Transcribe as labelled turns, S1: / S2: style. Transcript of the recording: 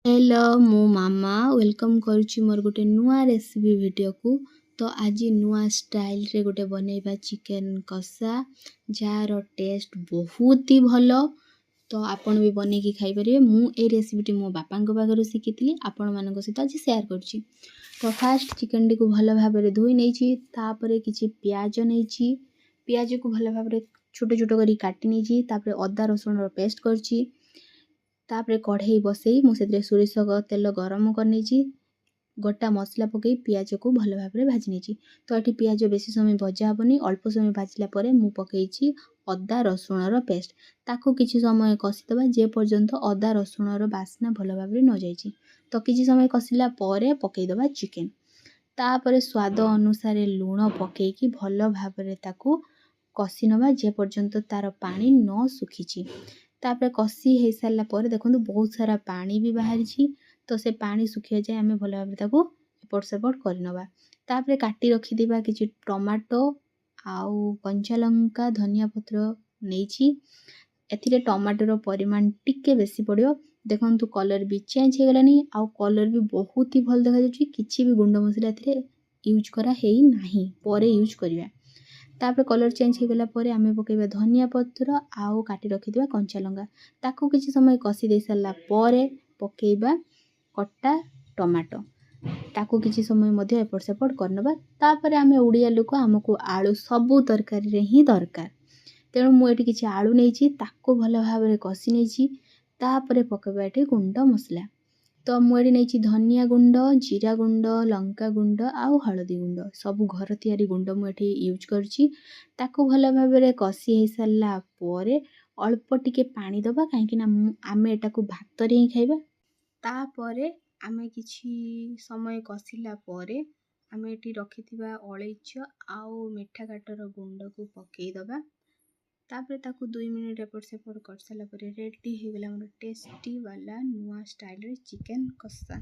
S1: Hello, ମୁଁ ମାମା welcome କରୁଛି ମୋର ଗୋଟେ ନୂଆ ରେସିପି ଭିଡ଼ିଓକୁ। ତ ଆଜି ନୂଆ ଷ୍ଟାଇଲରେ ଗୋଟେ ବନେଇବା ଚିକେନ୍ କଷା, ଯାହାର ଟେଷ୍ଟ ବହୁତ ହି ଭଲ। ତ ଆପଣ ବି ବନେଇକି ଖାଇପାରିବେ। ମୁଁ ଏଇ ରେସିପିଟି ମୋ ବାପାଙ୍କ ପାଖରୁ ଶିଖିଥିଲି, ଆପଣମାନଙ୍କ ସହିତ ଆଜି ସେୟାର କରୁଛି। ତ ଫାଷ୍ଟ ଚିକେନଟିକୁ ଭଲ ଭାବରେ ଧୋଇ ନେଇଛି। ତାପରେ କିଛି ପିଆଜ ନେଇଛି, ପିଆଜକୁ ଭଲ ଭାବରେ ଛୋଟ ଛୋଟ କରି କାଟି ନେଇଛି। ତାପରେ ଅଦା ରସୁଣର ପେଷ୍ଟ କରିଛି। ତାପରେ କଢ଼େଇ ବସେଇ ମୁଁ ସେଥିରେ ସୋରିଷ ତେଲ ଗରମ କରିନେଇଛି। ଗୋଟା ମସଲା ପକାଇ ପିଆଜକୁ ଭଲ ଭାବରେ ଭାଜି ନେଇଛି। ତ ଏଠି ପିଆଜ ବେଶୀ ସମୟ ଭଜା ହେବନି, ଅଳ୍ପ ସମୟ ଭାଜିଲା ପରେ ମୁଁ ପକାଇଛି ଅଦା ରସୁଣର ପେଷ୍ଟ। ତାକୁ କିଛି ସମୟ କଷିଦେବା, ଯେ ପର୍ଯ୍ୟନ୍ତ ଅଦା ରସୁଣର ବାସ୍ନା ଭଲ ଭାବରେ ନଯାଇଛି। ତ କିଛି ସମୟ କଷିଲା ପରେ ପକାଇଦେବା ଚିକେନ୍। ତାପରେ ସ୍ୱାଦ ଅନୁସାରେ ଲୁଣ ପକାଇକି ଭଲ ଭାବରେ ତାକୁ କଷି ନେବା, ଯେ ପର୍ଯ୍ୟନ୍ତ ତା'ର ପାଣି ନ ଶୁଖିଛି। ତାପରେ କଷି ହେଇସାରିଲା ପରେ ଦେଖନ୍ତୁ, ବହୁତ ସାରା ପାଣି ବି ବାହାରିଛି। ତ ସେ ପାଣି ଶୁଖିବା ଯାଏ ଆମେ ଭଲ ଭାବରେ ତାକୁ ଏପଟ ସେପଟ କରିନେବା। ତାପରେ କାଟି ରଖିଥିବା କିଛି ଟମାଟୋ ଆଉ କଞ୍ଚା ଲଙ୍କା, ଧନିଆ ପତ୍ର ନେଇଛି। ଏଥିରେ ଟମାଟୋର ପରିମାଣ ଟିକେ ବେଶୀ ପଡ଼ିବ। ଦେଖନ୍ତୁ, କଲର୍ ବି ଚେଞ୍ଜ ହେଇଗଲାଣି ଆଉ କଲର୍ ବି ବହୁତ ହି ଭଲ ଦେଖାଯାଉଛି। କିଛି ବି ଗୁଣ୍ଡ ମସଲା ଏଥିରେ ୟୁଜ୍ କରା ହେଇନାହିଁ, ପରେ ୟୁଜ୍ କରିବା। ତାପରେ କଲର୍ ଚେଞ୍ଜ ହେଇଗଲା ପରେ ଆମେ ପକାଇବା ଧନିଆ ପତ୍ର ଆଉ କାଟି ରଖିଥିବା କଞ୍ଚା ଲଙ୍କା। ତାକୁ କିଛି ସମୟ କଷି ଦେଇ ସାରିଲା ପରେ ପକାଇବା କଟା ଟମାଟୋ। ତାକୁ କିଛି ସମୟ ମଧ୍ୟ ଏପଟ ସେପଟ କରିନେବା। ତାପରେ ଆମେ ଓଡ଼ିଆ ଲୋକ, ଆମକୁ ଆଳୁ ସବୁ ତରକାରୀରେ ହିଁ ଦରକାର। ତେଣୁ ମୁଁ ଏଠି କିଛି ଆଳୁ ନେଇଛି, ତାକୁ ଭଲ ଭାବରେ କଷି ନେଇଛି। ତାପରେ ପକାଇବା ଏଠି ଗୁଣ୍ଡ ମସଲା। ତ ମୁଁ ଏଠି ନେଇଛି ଧନିଆ ଗୁଣ୍ଡ, ଜିରା ଗୁଣ୍ଡ, ଲଙ୍କା ଗୁଣ୍ଡ ଆଉ ହଳଦୀ ଗୁଣ୍ଡ। ସବୁ ଘର ତିଆରି ଗୁଣ୍ଡ ମୁଁ ଏଠି ୟୁଜ୍ କରିଛି। ତାକୁ ଭଲ ଭାବରେ କଷି ହେଇସାରିଲା ପରେ ଅଳ୍ପ ଟିକେ ପାଣି ଦେବା, କାହିଁକିନା ମୁଁ ଆମେ ଏଟାକୁ ଭାତରେ ହିଁ ଖାଇବା। ତାପରେ ଆମେ କିଛି ସମୟ କଷିଲା ପରେ ଆମେ ଏଠି ରଖିଥିବା ଅଳେଇଚ ଆଉ ମିଠା କାଠର ଗୁଣ୍ଡକୁ ପକାଇଦେବା। ତାପରେ ତାକୁ 2 ମିନିଟ୍ ଏପଟ ସେପଟ କରିସାରିଲା ପରେ ରେଡ଼ି ହେଇଗଲା ଆମର ଟେଷ୍ଟି ବାଲା ନୂଆ ଷ୍ଟାଇଲରେ ଚିକେନ୍ କଷା।